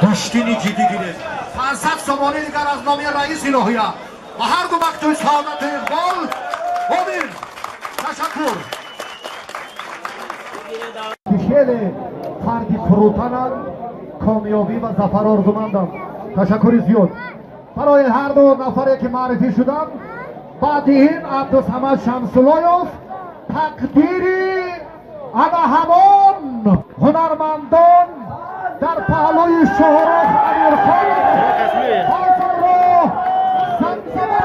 Гӯштини ҷиддӣ гиред. 500 сомонӣ дигар аз номи раиси ноҳия ва ҳар ду мактуби саодату иқбол. Омин. Ташаккур. Хеле фарди фурӯтананд, комёбӣ ва зафар орзумандам. Ташаккури зиёд барои ҳар ду нафаре ки маърифӣ шуданд. Баъди ин Абдусамад Шамсулоев тақдири ана ҳамон ҳунармандон дар паҳлӯи Шоҳрух Амирхон ҳозирро замзама.